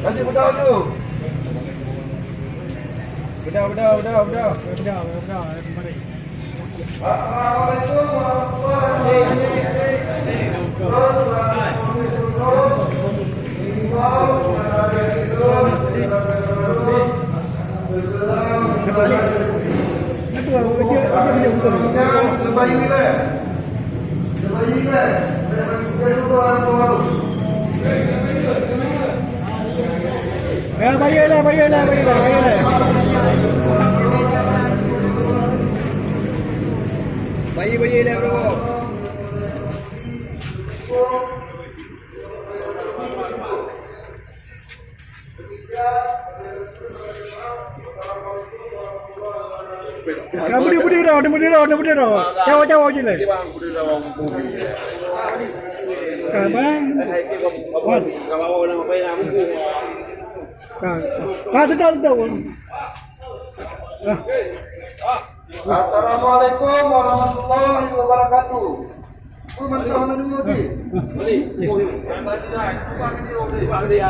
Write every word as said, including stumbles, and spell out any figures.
Lanjut, bedah tu. Bedah, bedah, bedah, bedah. Bedah, bedah, bedah. Assalamualaikum warahmatullahi wabarakatuh. Ya, bayelah, bayelah, bayelah, bayelah. Bayi, bayi lah, bro. Ka budi, budi dah, budi dah, budi dah. Cawa, cawa je lah. Ka bang. Wan. Ka. Ka, sedang, sedang. Ah. Assalamualaikum warahmatullahi wabarakatuh.